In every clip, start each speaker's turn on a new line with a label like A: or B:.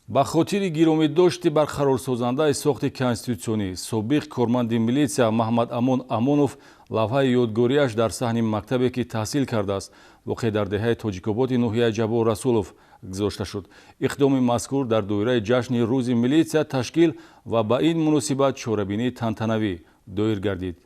A: Ба хотири гиромидошти барқарорсозандаи сохти конститутсионӣ, собиқ корманди милитсия Маҳмадамон Амонов лавҳаи ёдгориаш дар саҳни мактабе, ки таҳсил кардааст, воқеъ дар деҳаи Тоҷикободи ноҳияи Ҷаббор Расулов, гузошта шуд. Иқдоми мазкур дар доираи ҷашни Рӯзи милитсия ташкил ва ба ин муносибат чорабинии тантанавӣ доир гардид.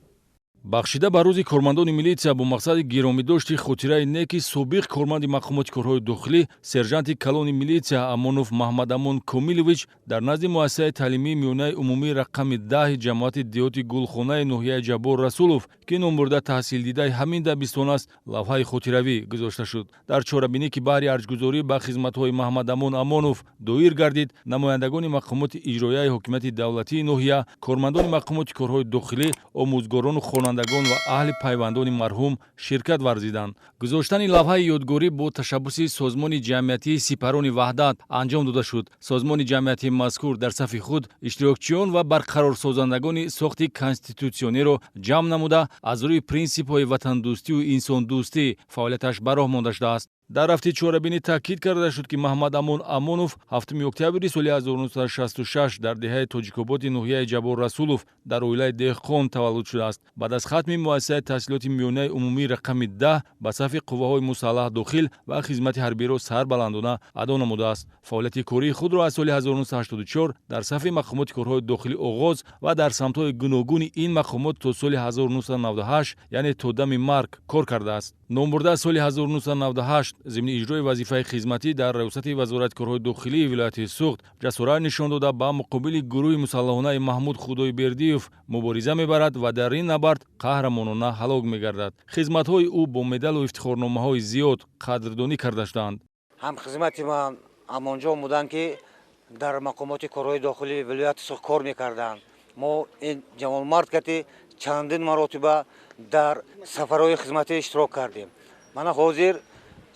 A: Бахшида ба Рӯзи кормандони милитсия, бо мақсади гиромидошти хотираи неки собиқ корманди мақомоти корҳои дохилӣ, сержанти калони милитсия Амонов Маҳмадамон Комилович дар назди муассисаи таълимии миёнаи умумии рақами 10-и ҷамоати деҳоти Гулхонаи ноҳияи Ҷаббор Расулов, ки номбурда таҳсилдидаи ҳамин дабистон аст, лавҳаи хотиравӣ гузошта шуд. Дар чорабинӣ, ки баҳри арҷгузорӣ ба хизматҳои Маҳмадамон Амонов доир гардид, намояндагони мақомоти иҷроияи ҳокимияти давлатии ноҳия, кормандони мақомоти корҳои дохилӣ, омӯзгорону хонандагон ва аҳли пайвандони марҳум ширкат варзиданд. Гузоштани лавҳаи ёдгорӣ бо ташаббуси созмони ҷамъиятии «Сипарони ваҳдат» анҷом дода шуд. Созмони ҷамъиятии мазкур дар сафи худ иштирокчиён ва барқарорсозандагони сохти конститутсиониро ҷамъ намуда, аз рӯи принсипҳои ватандӯстию инсондӯстӣ фаъолияташ ба роҳ монда шудааст. Дар рафти чорабинӣ таъкид карда шуд, ки Маҳмадамон Амонов 7 октябри соли 1966 дар деҳаи Тоҷикободи ноҳияи Ҷаббор Расулов дар оилаи деҳқон таваллуд шудааст. Баъд аз хатми муассисаи таҳсилоти миёнаи умумии рақами 10 ба сафи қувваҳои мусаллаҳ дохил ва хизмати ҳарбиро сарбаландона адо намудааст. Фаъолияти кории худро аз соли 1984 дар сафи мақомоти корҳои дохилӣ оғоз ва дар самтҳои гуногуни ин мақомот то соли 1998, яъне то дами марг, кор кардааст. Номбурда соли 1998 зимни иҷрои вазифаи хизматӣ дар раёсати Вазорати корҳои дохилии вилояти Суғд ҷасорат нишон дода, ба муқобили гурӯҳи мусаллаҳонаи Маҳмуд Худойбердиев мубориза мебарад ва дар ин набард қаҳрамонона ҳалок мегардад. Хизматҳои ӯ бо медалу ифтихорномаҳои зиёд қадрдонӣ карда шудаанд.
B: Ҳамхизмати ман Амонҷон буданд, ки дар мақомоти корҳои дохилии вилояти Суғд кор мекарданд. Мо ин ҷавонмард кати чандин маротиба дар сафарҳои хизматӣ иштирок кардем. Мана ҳозир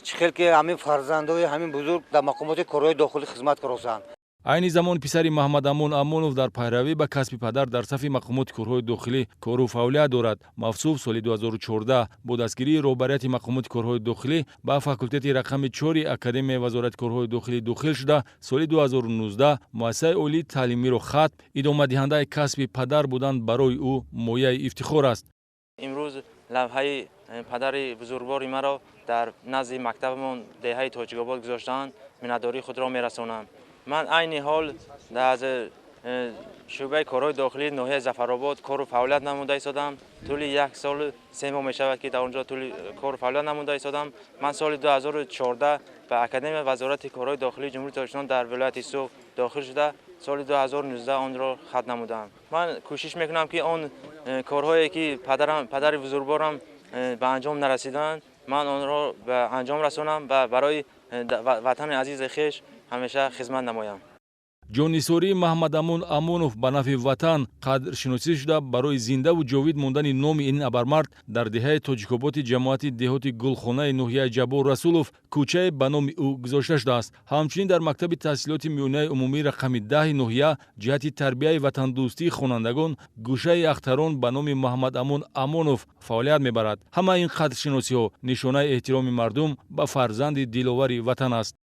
B: чӣ хел ки ҳамин фарзандои ҳамин бузург дар мақомоти корҳои дохилӣ хизмат каросанд.
A: Айни замон писари Маҳмадамон Амонов дар пайравӣ ба касби падар дар сафи мақомоти корҳои дохилӣ кору фаъолият дорад. Мавсуф соли 2014 бо дастгирии роҳбарияти мақомоти корҳои дохилӣ ба факултети рақами 4-и Академияи Вазорати корҳои дохилӣ дохил шуда, соли 2019 муассисаи олии таълимиро хатм. Идомадиҳандаи касби падар будан барои ӯ мояи ифтихор аст.
C: Имрӯз лавҳаи падари бузургвори маро дар назди мактабамон, деҳаи Тоҷикобод, гузоштаанд, миннатдории худро мерасонам. Ман айни ҳол аз шӯъбаи корҳои дохилии ноҳияи Зафаробод кору фаъолият намуда истодам. Тӯли як солу 3 моҳ мешавад, ки дар он ҷо тӯли кору фаъолият намуда истодам. Ман соли 2014 ба Академияи Вазорати корҳои дохилии Ҷумҳурии Тоҷикистон дар вилояти Суғд дохил шуда, соли 2019 онро хатм намудам. Ман кӯшиш мекунам, ки он корҳое ки падари бузургворам ба анҷом нарасиданд, ман онро ба анҷом расонам ва барои ватани азизи хеш ҳамеша хизмат намоям.
A: Ҷоннисории Маҳмадамон Амонов ба нафъи ватан қадршиносӣ шуда, барои зиндаву ҷовид мондани номи ин абармард дар деҳаи Тоҷикободи ҷамоати деҳоти Гулхонаи ноҳияи Ҷаббор Расулов кӯчае ба номи ӯ гузошта шудааст. Ҳамчунин дар мактаби таҳсилоти миёнаи умумии рақами 10-и ноҳия ҷиҳати тарбияи ватандӯстии хонандагон гӯшаи ахтарон ба номи Маҳмадамон Амонов фаъолият мебарад. Ҳамаи ин қадршиносиҳо нишонаи эҳтироми мардум ба фарзанди диловари ватан аст.